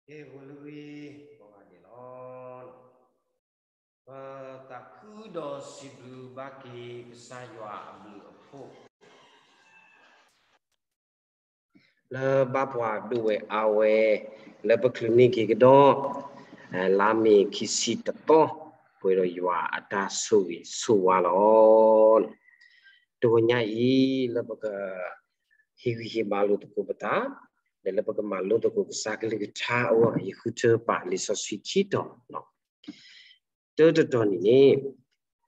ကဲ ဂီၤလၢအဂ့ၤ ကိးဂၤဒဲးလီၤ. ပသးခုဒီးစံးဘျုးဘၣ်က့ၤကစၢ်ယွၤအဘျုးအဖှိၣ် လၢဘၣ်ပှၤဒိၣ်ဝဲအါဝဲ လၢပချုးန့ၢ်က့ၤကဒီး လါမ့ၤခံဆံတသီ ပှဲၤဒီးယွၤအတၢ်ဆိၣ်ဂ့ၤဆိၣ်ဝါလီၤ. တဂီၤညါအံၤ လၢပက ဟ့ၣ်ဂံၢ်ဟ့ၣ်ဘါလိာ်သကိးပသး ဒီးလၢပကမၤလိသကိးကစၢ်ကလုၢ်ကထါအဂီၢ် ယဃုထၢပာ်လံာ်စီဆှံခံတီၤ တၢတတီၤန့ၣ်န့ၣ်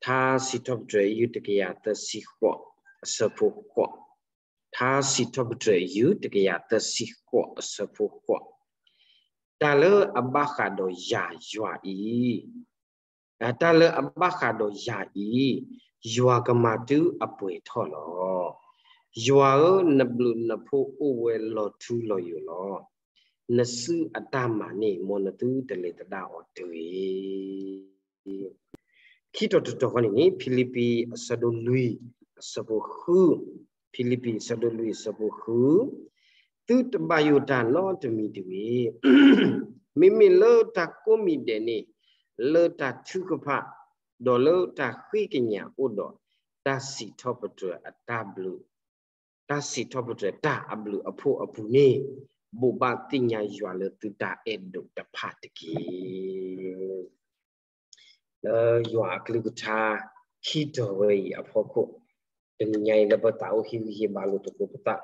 ထါစံးထီၣ်ပတြၢၤ ယုၢ်တကယၤသၢဆံဃိး အဆၢဖိဃိး, ထါစံးထီၣ်ပတြၢၤ ယုၢ်တကယၤသၢဆံဃိး အဆၢဖိဃိး, တၢ်လၢအဘၣ်ဃးဒီးယၤယွၤအံၤ, တၢ်လၢအဘၣ်ဃးဒီးယၤအံၤ, ယွၤကမၤတုၤအပှဲၤထီၣ်လီၤ. ယွၤဧၢ, နဘျုးနဖှိၣ်အိၣ်ဝဲလီၤထူလီၤယိာ်လီၤ. နစုအတၢ်မၤန့ၣ် မ်နသုတလဲၤသဒၣ်အီၤတဂ့ၤ. ခံတီၤတတီၤဃီန့ၣ်န့ၣ် ဖံလံးပံးအဆၢဒိၣ်လွံၢ် အဆၢဖိဃု, ဖံလံးပံးအဆၢဒိၣ်လွံၢ်အဆၢဖိဃု, သုတဘၣ်ယိၣ်တၢ်နီတမံၤတဂ့ၤ. မ့မ့ၢ်လၢတၢ်ကိးမံၤဒဲးန့ၣ် လၢတၢ်ထုကဖၣ် ဒီးလၢတၢ်ဃ့ကညးအိၣ်ဒီး တၢ်စံးထီၣ်ပတြၢၤအတၢ်ဘျုး တၢ်စံးထီၣ်ပတြၢၤတၢ်အဘျုးအဖှိၣ်အပူၤန့ၣ် ဘိးဘၣ်သ့ၣ်ညါယွၤလၢသုတၢ်အဲၣ်ဒိးတဖၣ်တက့ၢ်. လၢယွၤအကလုၢ်ကထါ ခံတီၤဝဲအံၤအဖီခိၣ်, တနံၤညါအံၤ လၢပသးအိၣ်ဟ့ၣ်ဂံၢ်ဟ့ၣ်ဘါလိာ်သကိးပသး,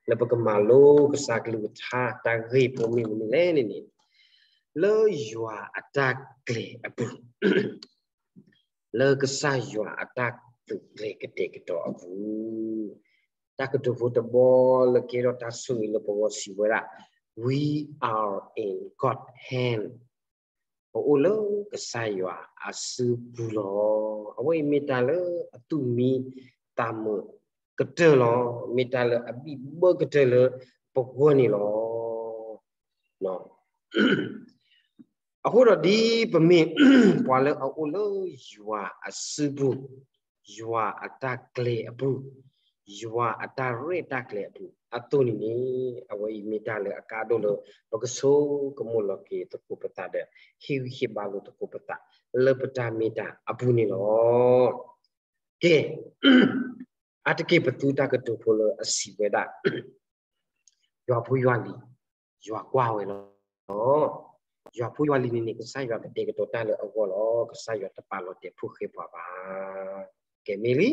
လၢပကမၤလိကစၢ်ကလုၢ်ကထါ တၢ်ဂ့ၢ်ဖိမ့ၢ်မနုၤလဲၣ်န့ၣ်န့ၣ်, လၢယွၤအတၢ်ကျဲၤအပူၤ လၢကစၢ်ယွၤအတၢ်သုးကျဲၤကတဲာ်ကတီၤအပူၤ, တၢ်ကတိၤဖိတဘီလၢကဲထီၣ်တၢ်ဆိၣ်ဂ့ၤလၢပဂီၢ်စံးဝဲဒၣ်, We are in God hand. ပအိၣ်လၢကစၢ်ယွၤအစုပူၤလီၤ. အဝဲအံၤမ့ၢ်တၢ်လၢအသူၣ်မံသးမုာ်ကတၢၢ်လီၤ. မ့ၢ်တၢ်လၢအဘံၣ်ဘၢကတၢၢ်လၢပဂီၢ်န့ၣ်လီၤ. အဃိဒီးဒ်ပမ့ၢ်ပှၤလၢအအိၣ်လၢယွၤအစုပူၤ, ယွၤအတၢ်ကျဲၤအပူၤ, ယွၤအတၢ်ရဲၣ်တၢ်ကျဲၤအပူၤအသိးန့ၣ်န့ၣ်, အဝဲအံၤမ့ၢ်တၢ်လၢအကါဒိၣ်လၢ ပကဆိကမိၣ်လီၤက့ၤသကိးပသးဒီး ဟ့ၣ်ဂံၢ်ဟ့ၣ်ဘါလိာ်သကိးပသး လၢပတၢ်မ့ၢ်တၢ်အပူၤန့ၣ်လီၤ. ကဲ, အါတက့ၢ်ပသူတၢ်ကတိၤဖိလၢအစံးဝဲဒၣ် ယွၤဖိယွၤလံၤ, ယွၤကွၢ်ဝဲလီၤ. ယွၤဖိယွၤလံၤန့ၣ်န့ၣ် ကစၢ်ယွၤကတဲာ်ကတီၤတၢ်လၢအဂီၢ်လီၤ. ကစၢ်ယွၤတပာ်လီၤတဲာ်ဖိဃဲပှၤဘၣ်. ကဲမ့ၢ်လံ,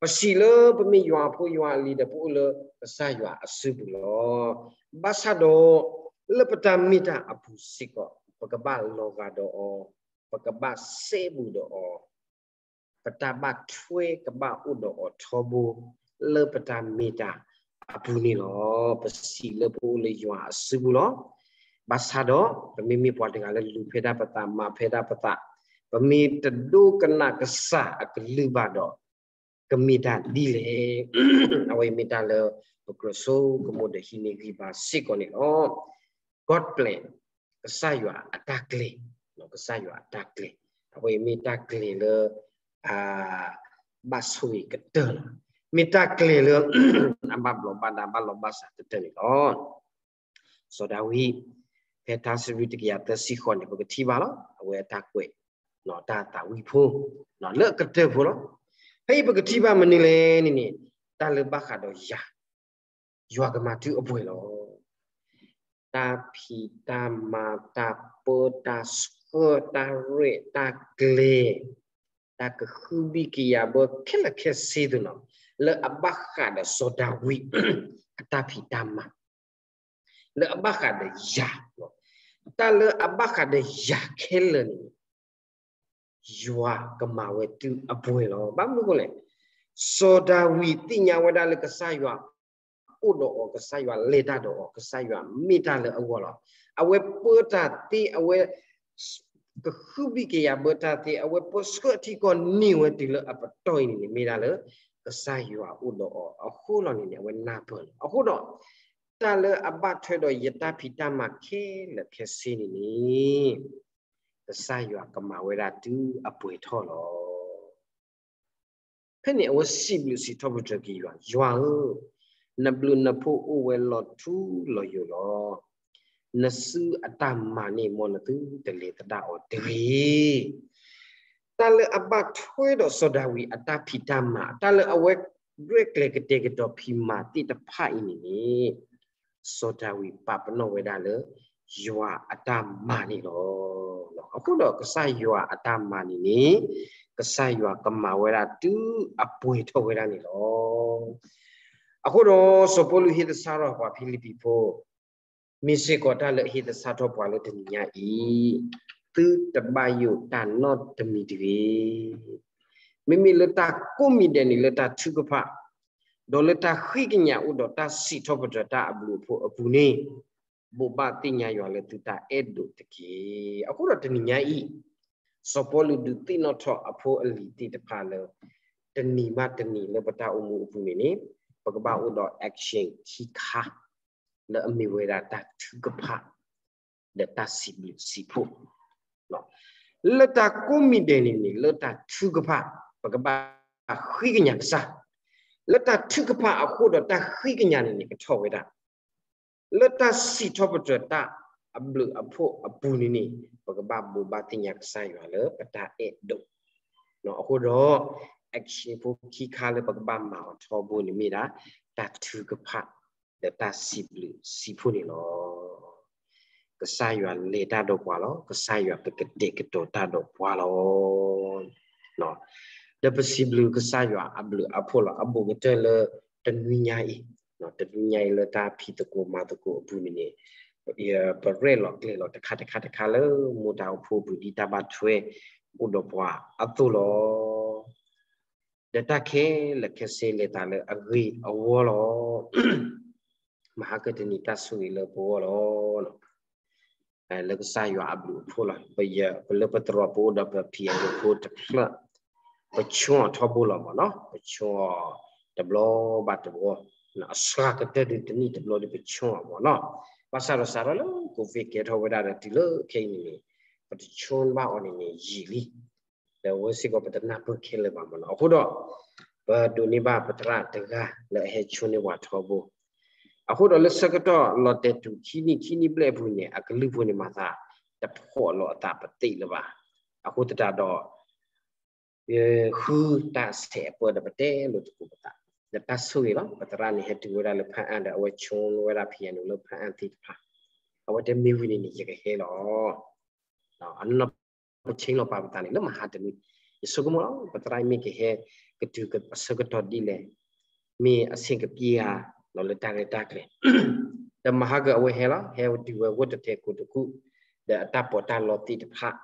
ပစံးလၢပမ့ၢ်ယွၤဖိယွၤလံၤဒီး ပအိၣ်လၢကစၢ်ယွၤအစုပူၤလီၤ. ဘၣ်ဆၣ်ဒီး လၢပတၢ်မ့ၢ်တၢ်အပူၤစ့ၢ်ကီး ပကဘၣ်လီၤဂာ်ဒီးအီၤ, ပကဘၣ်စဲဘူးဒီးအီၤ, ပတၢ်ဘၣ်ထွဲကဘၣ်အိၣ်ဒီးအီၤထီဘိ လၢပတၢ်မ့ၢ်တၢ်အပူၤန့ၣ်လီၤ. ပစံးလၢပအိၣ်လၢယွၤအစုပူၤလီၤ. ဘၣ်ဆၣ်ဒီး ပမ့မ့ၢ်ပှၤတဂၤလၢလူၤဖဲဒၣ်ပသး မၤဖဲဒၣ်ပသး, ပမ့ၢ်တဒိကနၣ်ကစၢ်အကလုၢ်ဘၣ်ဒီး ကမ့ၢ်တၢ်ဒ်လဲၣ်. အဝဲအံၤမ့ၢ်တၢ်လၢပကြၢးဆိကမိၣ်ဒီးဟံးန့ၢ်ဂံၢ်ဘါစ့ၢ်ကီးန့ၣ်လီၤ. God plan, ကစၢ်ယွၤအတၢ်ကျဲၤ, ကစၢ်ယွၤအတၢ်ကျဲၤ, အဝဲအံၤမ့ၢ်တၢ်ကျဲၤလၢ ဘၣ်ဆိၣ်ဂ့ၤကတၢၢ်လီၤ. မ့ၢ်တၢ်ကျဲၤလၢ အဘၣ်ဘျီးဘၣ်ဒါဘၣ်လီၤဘၣ်စးကတၢၢ်န့ၣ်လီၤ. စီၤဒၤဝံး ဖဲထါစံးဘျုးတကယၤသၢဆံဃိးန့ၣ် ပကထံၣ်ဘၣ်လီၤ. အဝဲအတၢ်ကွဲး တၢ်သးဝံၣ်ဖိ လၢအကတၢၢ်ဖိလီၤ. ဖဲအံၤပကထံၣ်ဘၣ်မနုၤလဲၣ်န့ၣ်န့ၣ် တၢ်လၢဘၣ်ဃးဒီးယၤ ယွၤကမၤတုၤအပှဲၤလီၤ. တၢ်ဖံးတၢ်မၤ တၢ်ပၢတၢ်ဆှၢ တၢ်ရဲၣ်တၢ်ကျဲၤ တၢ်ကဟုဘံၣ်ကယာ်ဘၢခဲလၢာ်ခဲဆ့သ့ၣ်နီၤ လၢအဘၣ်ဃးဒီးစီၤဒၤဝံး အတၢ်ဖံးတၢ်မၤ လၢအဘၣ်ဃးဒီးယၤ, တၢ်လၢအဘၣ်ဃးဒီးယၤခဲလၢာ်န့ၣ် ယွၤကမၤဝဲတုၤအပှဲၤလီၤ. ဘၣ်မနုၤအဃိလဲၣ်, စီၤဒၤဝံးသ့ၣ်ညါဝဲဒၣ်လၢကစၢ်ယွၤအိၣ်ဒီးအီၤ, ကစၢ်ယွၤလဲၤတၢ်ဒီးအီၤ, ကစၢ်ယွၤမ့ၢ်တၢ်လၢအဂီၢ်လီၤ. အဝဲပၢတၢ်သ့, အဝဲကဟုဘံၣ်ကယာ်ဘၢတၢ်သ့, အဝဲပၢဆှၢထံကီၢ်န့ၢ်ဝဲတုၤလၢအပတီၢ်အံၤန့ၣ်န့ၣ် မ့ၢ်ဒၣ်လၢ ကစၢ်ယွၤအိၣ်ဒီးအီၤအဃိလီၤန့ၣ်န့ၣ် အဝဲနၢ်ပၢၢ်လီၤ. အဃိဒီး တၢ်လၢအဘၣ်ထွဲဒီးယတၢ်ဖံးတၢ်မၤခဲလၢာ်ခဲဆ့န့ၣ်န့ၣ် ကစၢ်ယွၤကမၤဝဲဒၣ်တုၤအပှဲၤထီၣ်လီၤ. ဖဲန့ၣ်အဝဲစံးဘျုးစံးထီၣ်ပတြၢၤက့ၤယွၤ, ယွၤဧၢ, နဘျုးနဖှိၣ်အိၣ်ဝဲလီၤထူလီၤယိာ်လီၤ. နစုအတၢ်မၤန့ၣ် မ်နသုတလဲၤသဒၣ်အီၤတဂ့ၤ. တၢ်လၢအဘၣ်ထွဲဒီးစီၤဒၤဝံးအတၢ်ဖံးတၢ်မၤ, တၢ်လၢအဝဲရဲၣ်ကျဲၤကတဲာ်ကတီၤဖံးမၤသ့ၣ်တဖၣ်အံၤန့ၣ်န့ၣ်, စီၤဒၤဝံးပာ်ပနီၣ်ဝဲဒၣ်လၢ ယွၤအတၢ်မၤန့ၣ်လီၤ. အဃိဒီးကစၢ်ယွၤအတၢ်မၤန့ၣ်န့ၣ်, ကစၢ်ယွၤကမၤဝဲဒၣ်တုၤအပှဲၤထီၣ်ဝဲဒၣ်န့ၣ်လီၤ. အဃိဒီးစီၤပီလူးဟ့ၣ်သဆၣ်ထီၣ်ပှၤဖံလံးပံၤဖိ, မ့ၢ်စ့ၢ်ကီးတၢ်လၢအဟ့ၣ်သဆၣ်ထီၣ်ပှၤလၢတနံၤညါအံၤ, သုတဘၣ်ယိၣ်တၢ်နီတမံၤတဂ့ၤ. မ့မ့ၢ်လၢတၢ်ကိးမံၤဒဲးန့ၣ်လၢတၢ်ထုကဖၣ်, ဒီးလၢတၢ်ဃ့ကညးအိၣ်ဒီးတၢ်စံးထီၣ်ပတြၢၤတၢ်အဘျုးအဖှိၣ်အပူၤန့ၣ်, ဘိးဘၣ်သ့ၣ်ညါယွၤလၢသုတၢ်အဲၣ်ဒိးတက့ၢ်. အဃိဒီးတနံၤညါအံၤ, စီၤပီလူးဒုးသ့ၣ်နီၣ်ထီၣ်အဖိအလံၤသ့ၣ်တဖၣ်လၢ တနံၤဘၣ်တနံၤလၢပတၢ်အိၣ်မူအပူၤန့ၣ်န့ၣ်, ပကဘၣ်အိၣ်ဒီး action ခံခါ လၢအမ့ၢ်ဝဲဒၣ်တၢ်ထုကဖၣ် ဒီးတၢ်စံးဘျုးစံးဖှိၣ် လၢတၢ်ကိးမံၤဒဲးန့ၣ်န့ၣ် လၢတၢ်ထုကဖၣ် ပကဘၣ်ဃ့ကညးကစၢ်, လၢတၢ်ထုကဖၣ်အဃိဒီးတၢ်ဃ့ကညးန့ၣ်န့ၣ် ကထီၣ်ဝဲဒၣ်, လၢတၢ်စံးထီၣ်ပတြၢၤတၢ်အဘျုးအဖှိၣ်အပူၤန့ၣ်န့ၣ် ပကဘၣ်ဘိးဘၣ်သ့ၣ်ညါကစၢ်ယွၤလၢပတၢ်အဲၣ်ဒိး, အဃိဒီး action ဖိခံခါလၢပကဘၣ်မၤအီၤထီဘိန့ၣ်မ့ၢ်ဒၣ် တၢ်ထုကဖၣ် ဒီးတၢ်စံးဘျုးစံးဖှိၣ်န့ၣ်လီၤ. ကစၢ်ယွၤလဲၤတၢ်ဒီးပှၤလီၤ. ကစၢ်ယွၤကကတဲာ်ကတီၤတၢ်ဒီးပှၤလီၤ. ဒီးပစံးဘျုးကစၢ်ယွၤအဘျုးအဖှိၣ်လီၤ. အဘူးကတၢၢ်လၢတနွံညါအံၤ, တနွံညါအံၤလၢတၢ်ဖံးသကိးမၤသကိးအပူၤန့ၣ်န့ၣ်, ပရဲၣ်လီၤကျဲၤလီၤတခါတခါတခါလၢ မိၢ်တၢ်အိၣ်ဖှိၣ်ပူၤဒ်တၢ်ဘၣ်ထွဲအိၣ်ဒီးပှၤအသိးလီၤ. ဒီးတၢ်ခဲလၢာ်ခဲဆ့လဲၤသးလၢအဂ့ၤအဝါလီၤ. မဟါကတနံၤတၢ်ဆိၣ်ဂ့ၤလၢပဂီၢ်လီၤ. လၢကစၢ်ယွၤအဘျုးအဖှိၣ်လီၤ. ပလၢပသရိာ်ပအိၣ်ဒီးပ ဖံးအဒိၣ်ဖိတဖျၢၣ်, ပဆိအီၤထီဘိလီၤမ့ၢ်နီၤ, ပဆိအီၤတဘျီဘၣ်တဘျီ, အစှၤကတၢၢ်ဒုးတနံၣ်တဘျီဒုးပဆိအီၤမ့ၢ်နီၤ. ဘၣ်ဆၣ်ဒီးစးထီၣ်လၢ COVID ကဲထီၣ်ဝဲဒၣ်ဒီးတုၤလၢခဲအံၤန့ၣ်န့ၣ်, ပတဆိဘၣ်အီၤန့ၣ်န့ၣ်ယံာ်လံ. ဒီးအဝဲစ့ၢ်ကီးပတနၢ်ပၢၢ်ခဲလၢာ်ဘၣ်မ့ၢ်နီၤ. အဃိဒီး ပဒိးန့ၢ်ဘၣ်ပသရၣ်တဂၤလၢအဟဲဆိန့ၢ်ပှၤထီဘိ. အဃိဒီးလၢဆၢကတီၢ်လီၤတဲာ်တူာ်ခံနံၣ်ခံနံၣ်ဘျဲၣ်အပူၤန့ၣ် အကလုၢ်ဖိန့ၣ်မၤသးတဖှီၣ်လီၤအသးပသ့လၢၤဘၣ်. အဃိသတးဒီး ဃုတၢ်ဆဲးအပၢၢ်ဒီးပတဲလိာ်သကိးပသး, ဒီးတၢ်ဆိၣ်ဂ့ၤလီၤ. ပသရၣ်န့ၣ်ဟဲတုၤဝဲဒၣ်လၢဖၣ်အၣ်ဒီး အဝဲဆိဝဲဒၣ် piano လၢဖၣ်အၣ်သ့ၣ်တဖၣ်, အဝဲတဲမ့ၢ်ဝံၤန့ၣ်န့ၣ် ယကဟဲလီၤ. အနီၢ် ပဆ့လီၤပာ်ပသးန့ၣ် လၢမဟါတနွံ, ယဆိကမိၣ်လီၤ ပသရၣ်မ့ၢ်ကဟဲကတုၤအဆၢကတီၢ်ဒ်လဲၣ်, မ့ၢ်အဆ့ၣ်ကပျ့ဧါ, လီၤလၢတၢ်ရဲၣ်တၢ်ကျဲၤ, ဒီးမဟါကအဝဲဟဲလီၤ, ဟဲတုၤဝဲဂီၢ်တထဲးကိးတကူၣ်, ဒီးအတၢ်ပီးတၢ်လီသ့ၣ်တဖၣ်,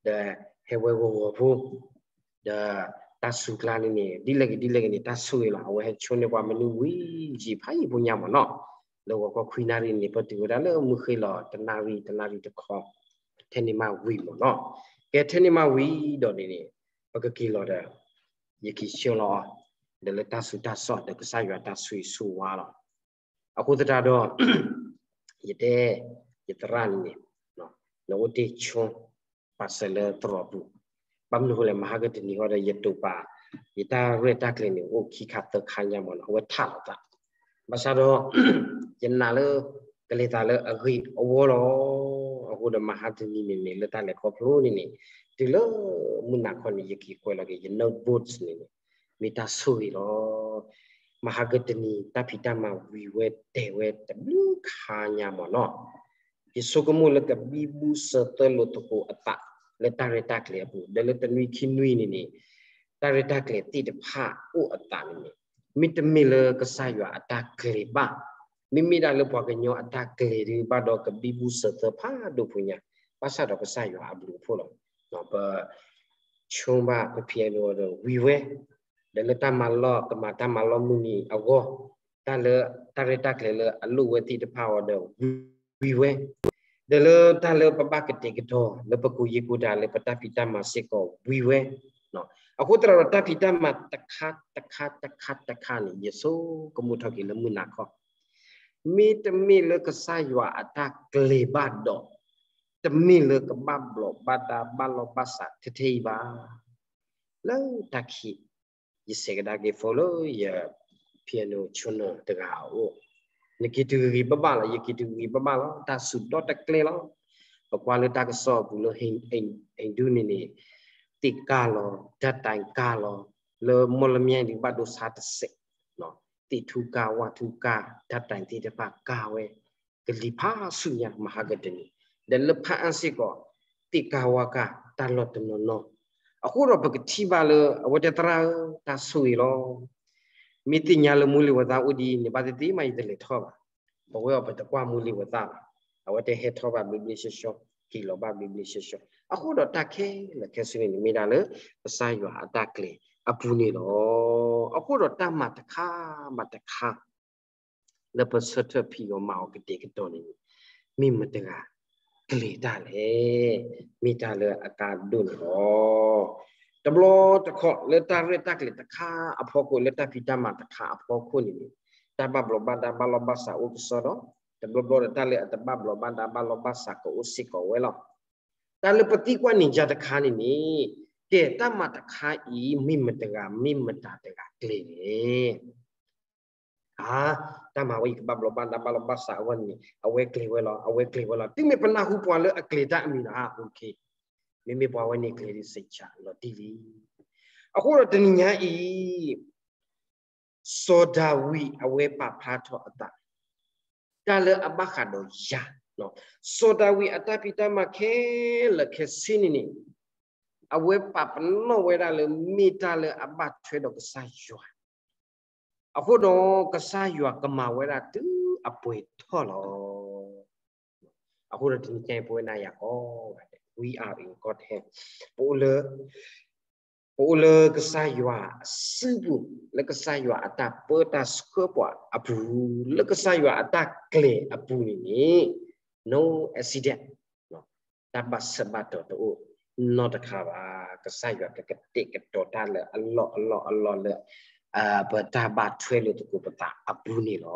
ဒီးဟဲဝဲဂီၤဂီၤဖိ, ဒီးတၢ်စူၤကျါန့ၣ်န့ၣ် ဒ်လဲၣ်ဂ့ၤဒ်လဲၣ်ဂ့ၤန့ၣ် တၢ်ဆိၣ်ဂ့ၤလီၤ. အဝဲဟဲဆိန့ၢ်ပှၤမနုၤဝံၤယံာ်ဖးယံာ်ဖိညါမ့ၢ်နီၤ, လၢဂီၤခီခွံနၣ်ရံၣ်န့ၣ် ပတုၤဝဲဒၣ်လၢမုၢ်ဃ့ၢ်လီၤ တနၣ်ရံၣ် တနၣ်ရံၣ်တခီ, ထဲန့ၣ်မးဝံၤမ့ၢ်နီၤ, ကဲထဲန့ၣ်မးဝံၤဒီးန့ၣ်န့ၣ်, ပကက့ၤလီၤဒီး, ယက့ၤဆှၢလီၤအီၤ, ဒီးလၢတၢ်ဆူးတၢ်ဆါဒီးကစၢ်ယွၤတၢ်ဆိၣ်ဂ့ၤဆိၣ်ဝါလီၤ. အဃိသတးဒီး, ယတဲ, ယသရၣ်န့ၣ်န့ၣ်, နအိၣ်တ့ၢ်ဆိ, ပာ်စၢၤလၢသရိာ်ပူၤ, ဘၣ်မနုၤအဃိလဲၣ် မဟါကတနံၤဃီဒီးယတိာ်ပာ်, ယတၢ်ရဲၣ်တၢ်ကျဲၤန့ၣ်အိၣ်ခံခါသၢခါညါမ့ၢ်နီၤ အဝဲထးလီၤသး, ဘၣ်ဆၣ်ဒီး, ယနာ်လၢ, ကလဲၤသးလၢအဂ့ၤအဝါလီၤ. အဃိဒီးမဟါတနံၤန့ၣ်န့ၣ် လၢတၢ်လဲၤခီဖျိန့ၣ်န့ၣ်, တုၤလၢမုၢ်နၤခီန့ၣ် ယက့ၤကွဲးလီၤက့ၤယ note book န့ၣ်န့ၣ်, မ့ၢ်တၢ်ဆိၣ်ဂ့ၤလီၤ. မဟါကတနံၤ တၢ်ဖံးတၢ်မၤဝံၤဝဲတဲာ်ဝဲတဘျုးခါညါမ့ၢ်နီၤ, ယဆိကမိၣ်လၢကဘံဘူစၢၤသၢလိာ်သကိးအသး, လၢတၢ်ရဲၣ်တၢ်ကျဲၤအပူၤ ဒီးလၢတနွံခံနွံန့ၣ်န့ၣ်, တၢ်ရဲၣ်တၢ်ကျဲၤသ့ၣ်တဖၣ်အိၣ်အသးန့ၣ်န့ၣ်, မ့တမ့ၢ်လၢကစၢ်ယွၤအတၢ်ကျဲၤဘၣ်, မ့မ့ၢ်ဒၣ်လၢပှၤကညီအတၢ်ကျဲၤဒုးဘၣ်ဒီးကဘံဘူစၢၤသၢဖးဒိၣ်ဖိညါ, ဘၣ်ဆၣ်ဒီးကစၢ်ယွၤအဘျုးအဖှိၣ်လီၤ. ပ, ဆိဘၣ်ပဖံးအဒိဒီးဝံၤဝဲ, ဒီးလၢတၢ်မၤလီၢ်ကမၤတၢ်မၤလီၢ်မုၢ်နံၤအဂီၢ်, တၢ်လၢ, တၢ်ရဲၣ်တၢ်ကျဲၤလၢအလိၣ်ဝဲသ့ၣ်တဖၣ်အီၤဒီးဝံၤဝဲ, ဒီးလၢတၢ်လၢပဘၣ်ကတဲာ်ကတီၤလၢပကိးယံာ်ကိးတၢ်လၢပတၢ်ဖံးတၢ်မၤစ့ၢ်ကီးဝံၤဝဲ, အဃိသတးဒီးတၢ်ဖံးတၢ်မၤတခါတခါတခါတခါန့ၣ် ယဆိကမိၣ်ထီၣ်က့ၤလၢမုၢ်နၤခီ, မ့တမ့ၢ်လၢကစၢ်ယွၤအတၢ်ကျဲၤဘၣ်ဒီး, တမ့ၢ်လၢကဘၣ်ဘျီးဘၣ်ဒါဘၣ်လီၢ်ဘၣ်စးထဲထဲအံၤဘၣ်. လၢတၢ်ခံး, ယဆဲးကဒါက့ၤ phone လၢယ, piano tuner တဂၤအအိၣ်, နက့ၤတုၤဂ့ၤဂ့ၤဘၣ်ဘၣ်လီၤ, ယက့ၤတုၤဂ့ၤဂ့ၤဘၣ်ဘၣ်လီၤ, တၢ်စူၤဒီတကျဲလီၤ. ပကွၢ်လၢတၢ်ကစီၣ်အပူၤလၢ ဟိန္ဒူ န့ၣ်န့ၣ် သ့ၣ်ကၢ်လီၤ, ဓာတ်တိုင် ကၢ်လီၤ, လၢမီၢ်လမၠဲၣ်ဒုးဘၣ်ဒိဆါတစဲး, သ့ၣ်ထူကၢ် ဝၣ်ထူကၢ် ဓာတ်တိုင် သ့ၣ်တဖၣ်ကၢ်ဝဲ ကလံၤဖးဆူညါ မဟါကတနံၤ, ဒီးလၢဖးအါစ့ၢ်ကီး သ့ၣ်ကၢ်ဝၣ်ကၢ် တၢ်လီၢ်တနီၤနီၤ. အဃိဒီးပကထံၣ်ဘၣ်လၢ အဝဲတဲသရၣ်ဧၢ, တၢ်ဆိၣ်ဂ့ၤလီၤ. မ့ၢ်သ့ၣ်ညါလၢမူလံၤဝဲသၣ်အိၣ်ဒ်အံၤန့ၣ် ဘၣ်သ့ၣ်သ့ၣ်မး ယတလဲၤထီၣ်ဘၣ်. ပဝဲအီၤပတကွၢ်မူလံၤဝဲသၣ်ဘၣ်. အဝဲတဟဲထီၣ်ဘၣ်ဘျ့ဘျ့ဆှီဆှီ, က့ၤလီၤဘၣ်ဘျ့ဘျ့ဆှီဆှီ. အဃိဒီးတၢ်ခဲလၢာ်ခဲဆ့န့ၣ်န့ၣ် မ့ၢ်ဒၣ်လၢ ကစၢ်ယွၤအတၢ်ကျဲၤအပူၤန့ၣ်လီၤ. အဃိဒီးတၢ်မၤတခါဘၣ်တခါ လၢပဆၢထၢၣ်ဖံးအီၤမၤအီၤကတဲာ်ကတီၤန့ၣ် မ့ၢ်မတဂၤကျဲၤတၢ်လဲၣ်, မ့ၢ်တၢ်လၢအကါဒိၣ်န့ၣ်လီၤ. တဘျီတခီၣ်လၢတၢ်ရဲၣ်တၢ်ကျဲၤတခါအဖီခိၣ်, လၢတၢ်ဖံးတၢ်မၤတခါအဖီခိၣ်န့ၣ်န့ၣ်, တၢ်ဘၣ်ဘျီးဘၣ်ဒါဘၣ်လီၢ်ဘၣ်စးအိၣ်ကစီဒီ, တဘျီဘျီဒီးတၢ်လၢအတဘၣ်ဘျီးဘၣ်ဒါဘၣ်လီၢ်ဘၣ်စးကအိၣ်စ့ၢ်ကီးဝဲလီၤ. တၢ်လၢပသံကွၢ်န့ၣ်ယၤတခါန့ၣ်န့ၣ်, ကဲတၢ်မၤတခါအံၤ မ့ၢ်မတဂၤ မ့ၢ်မတၤတဂၤကျဲၤလဲၣ်. တၢ်မၤဝဲအံၤကဘၣ်ဘျီးဘၣ်ဒါဘၣ်လီၢ်ဘၣ်စးအဂီၢ်န့ၣ်န့ၣ် အဝဲကျဲၤဝဲလီၤ, အဝဲကျဲၤဝဲလီၤ. တုၤမ့ၢ်ပနၢ်ဟူပှၤလၢအကျဲၤတၢ်အမံၤလီၤ, မ့မ့ၢ်ပှၤဝဲန့ၣ်ကျဲၤဒ်စ့ၢ်ကီးလီၤတံၢ်လံ. အဃိဒီးတနံၤညါအံၤ စီၤဒၤဝံးအဝဲပာ်ဖျါထီၣ်အသး, တၢ်လၢအဘၣ်ဃးဒီးယၤ, စီၤဒၤဝံးအတၢ်ဖံးတၢ်မၤခဲလၢာ်ခဲဆ့န့ၣ်န့ၣ်, အဝဲပာ်ပနီၣ်ဝဲဒၣ်လၢမ့ၢ်တၢ်လၢအဘၣ်ထွဲဒီးကစၢ်ယွၤ, အဃိဒီးကစၢ်ယွၤကမၤဝဲဒၣ်တုၤအပှဲၤထီၣ်လီၤ. အဃိဒီးတနံၤညါအံၤ ပဝဲနၤယၤကိးဂၤဒဲး we are in God's hand, ပအိၣ်လၢ ပအိၣ်လၢကစၢ်ယွၤအစုပူၤ, လၢကစၢ်ယွၤအတၢ်ပၢတၢ်ဆှၢပှၤအပူၤ, လၢကစၢ်ယွၤအတၢ်ကျဲၤအပူၤန့ၣ်န့ၣ်, no accident, တၢ်ဘၣ်ဆၢဘၣ်တီၤတအိၣ်နီတခါဘၣ်. ကစၢ်ယွၤကကတဲာ်ကတီၤတၢ်လၢအလီၢ်အလီၢ်အလီၢ်လၢ ပတၢ်ဘၣ်ထွဲလိာ်သကိးပသးအပူၤန့ၣ်လီၤ.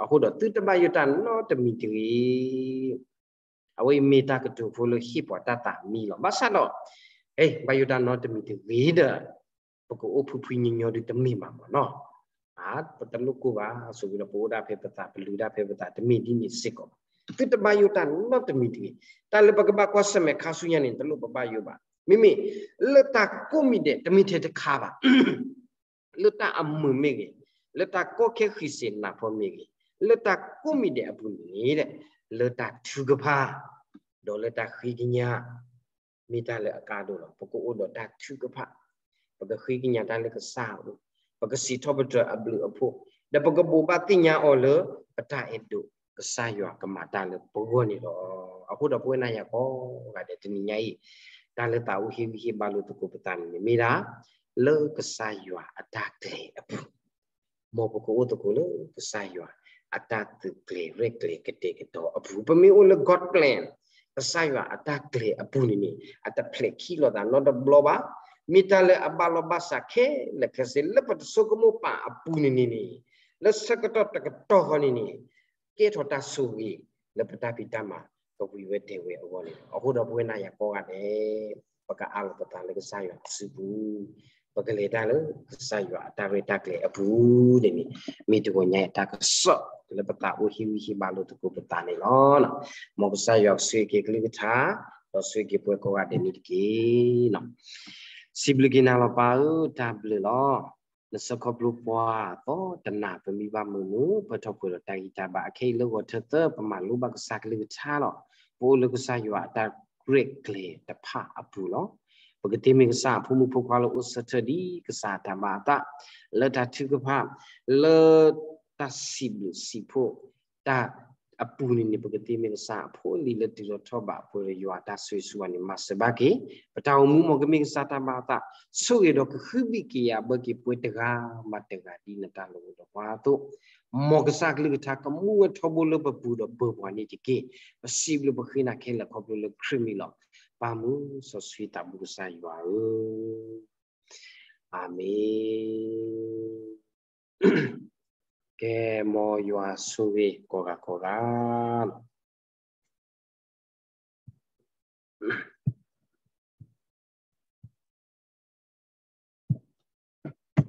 အဃိဒီးသုတဘၣ်ယိၣ်တၢ်နီတမံၤတဂ့ၤ. အဝဲအံၤမ့ၢ်တၢ်ကတိၤဖိလၢဟ့ၣ်ပှၤတၢ်သးမံလီၤ. ဘၣ်ဆၣ်ဒီး ဘၣ်ယိၣ်တၢ်နီတမံၤတဂ့ၤဒီး ပကအိၣ်ဖှံဖှံညီညီဒုးတမ့ၢ်ဘၣ်မၢ်နီၤ. ပတလိၣ်ကိၢ်ဘၣ်, ဆိမိၣ်လၢပအိၣ်ဒၣ်ဖဲပသး ပလုၢ်ဒၣ်ဖဲပသး တမ့ၢ်ဒ်န့ၣ်စ့ၢ်ကီးဘၣ်. သုတဘၣ်ယိၣ်တၢ်နီတမံၤတဂ့ၤ. တၢ်လၢပကဘၣ်ကွၢ်ဆၢၣ်မဲာ်ခါဆူညါန့ၣ် တလိၣ်ပဘၣ်ယိၣ်ဘၣ်. မ့မ့ၢ်လၢတၢ်ကိးမံၤဒဲး တမ့ၢ်ထဲတခါဘၣ် လၢတၢ်အမုာ်မ့ၢ်ဂ့ၤ, လၢတၢ်ကီခဲဃံစ့နးဖီမ့ၢ်ဂ့ၤ, လၢတၢ်ကိးမံၤဒဲးအပူၤန့ၣ် လၢတၢ်ထုကဖၣ် ဒီးလၢတၢ်ဃ့ကညး မ့ၢ်တၢ်လၢအကါဒိၣ်လီၤ. ပကအိၣ်ဒီးတၢ်ထုကဖၣ်, ပကဃ့ကညးတၢ်လၢကစၢ်အအိၣ်, ပကစံးထီၣ်ပတြၢၤအဘျုးအဖှိၣ်, ဒီးပကဘိးဘၣ်သ့ၣ်ညါအီၤလၢပတၢ်အဲၣ်ဒိး ကစၢ်ယွၤကမၤတၢ်လၢပဂီၢ်န့ၣ်လီၤ. အဃိဒီးပဝဲနၤယၤကိးဂၤဒဲး တနံၤညါအံၤ တၢ်လၢသးအိၣ်ဟ့ၣ်ဂံၢ်ဟ့ၣ်ဘါလိာ်သကိးပသးန့ၣ်န့ၣ် မ့ၢ်ဒၣ်လၢကစၢ်ယွၤအတၢ်ကျဲၤအပူၤ မ်ပကအိၣ်သကိးလၢကစၢ်ယွၤအတၢ်သုးကျဲၤရဲၣ်ကျဲၤကတဲာ်ကတီၤအပူၤ, ပမ့ၢ်အိၣ်လၢ God plan, ကစၢ်ယွၤအတၢ်ကျဲၤအပူၤန့ၣ်န့ၣ် အတဖျဲးခံလိာ်သးနီတဘျီဘၣ်. မ့ၢ်တၢ်လၢအဘၣ်လီၢ်ဘၣ်စးခဲလၢာ်ခဲဆ့ လၢပတဆိကမိၣ်ပာ်အပူၤန့ၣ်န့ၣ်န့ၣ်, လၢဆၢကတီၢ်တကတီၢ်ဃီန့ၣ်န့ၣ် ကဲထီၣ်တၢ်ဆိၣ်ဂ့ၤလၢပတၢ်ဖံးတၢ်မၤကဝံၤဝဲတဲာ်ဝဲအဂီၢ်န့ၣ်လီၤ. အဃိဒီးပဝဲနၤယၤကိးဂၤဒဲး ပကအးလီၤပသးလၢကစၢ်ယွၤအစုပူၤ, ပကလဲၤတၢ်လၢကစၢ်ယွၤအတၢ်ရဲၣ်တၢ်ကျဲၤအပူၤန့ၣ်န့ၣ်, မ့ၢ်တဂီၤညါအံၤတၢ်ကစီၣ်လၢပသးအိၣ်ဟ့ၣ်ဂံၢ်ဟ့ၣ်ဘါလိာ်သကိးပသးန့ၣ်လီၤ. မ်ကစၢ်ယွၤကဆိၣ်ဂ့ၤက့ၤကလုၢ်ကထါ, ဒီးဆိၣ်ဂ့ၤက့ၤပဝဲကိးဂၤဒဲးန့ၣ်တက့ၢ်. စံးဘျုးက့ၤနၤလီၤပၢ်ဧၢ, တၢ်ဘျုးလီၤ. နဆၢခီဖျိပှၤသီတနၤ ပမံဘၣ်မုာ်မုာ် ပထီၣ်ပှဲၤဒီးတၢ်ဂံၢ်တၢ်ဘါ အခဲအံၤလၢဂီၤထၢသၢ ပမၤလိဘၣ်ကစၢ်ကလုၢ်ကထါလီၤ. ပအိၣ်လၢကစၢ်ယွၤအတၢ်ရဲၣ်ကျဲၤတဖၣ်အပူၤလီၤ. ပကသ့မ့ၢ်ကစၢ်အဖိမုၣ်ဖိခွါလၢအိၣ်ဆၢထၢၣ်ဒ်ကစၢ်အတၢ်ဘၣ်အသး လၢတၢ်ထုကဖၣ် လၢတၢ်စံးဘျုးစံးဖှိၣ် တၢ်အပူၤန့ၣ်န့ၣ် ပကသ့မ့ၢ်ကစၢ်အဖိအလံၤလၢတုၤလီၤထီၣ်ဘးပှဲၤဒီးယွၤအတၢ်ဆိၣ်ဂ့ၤဆိၣ်ဝါန့ၣ် မၤစၢၤဘၣ်က့ၤ ပတၢ်အိၣ်မူ မ်ကမ့ၢ်ကစၢ်တၢ်ဘၣ်အသး ဆိၣ်ဂ့ၤဒီးကဃုဘံၣ်က့ၤယၤဘၢက့ၤပှဲၤတဂၤဘၣ်တဂၤဒ်နတၢ်လၢာ်ဒီးပှၤအသိး မ်ကစၢ်ကလုၢ်ကထါကမူဝဲထီဘိလၢပပူၤဒီးပၢၤပှၤန့ၣ်တက့ၢ်. ပစံးဘျုးပဃ့နၤခဲလၢာ်ခီဖျိလၢခရံာ်မံၤလီၤ. ပၢ်မုၢ်စီဆှံသးဘိကစၢ်ယွၤဧၢ, အၤမ့ၣ်. ကဲ မ်ယွၤဆိၣ်ဂ့ၤကိးဂၤကိးဂၤလီၤ.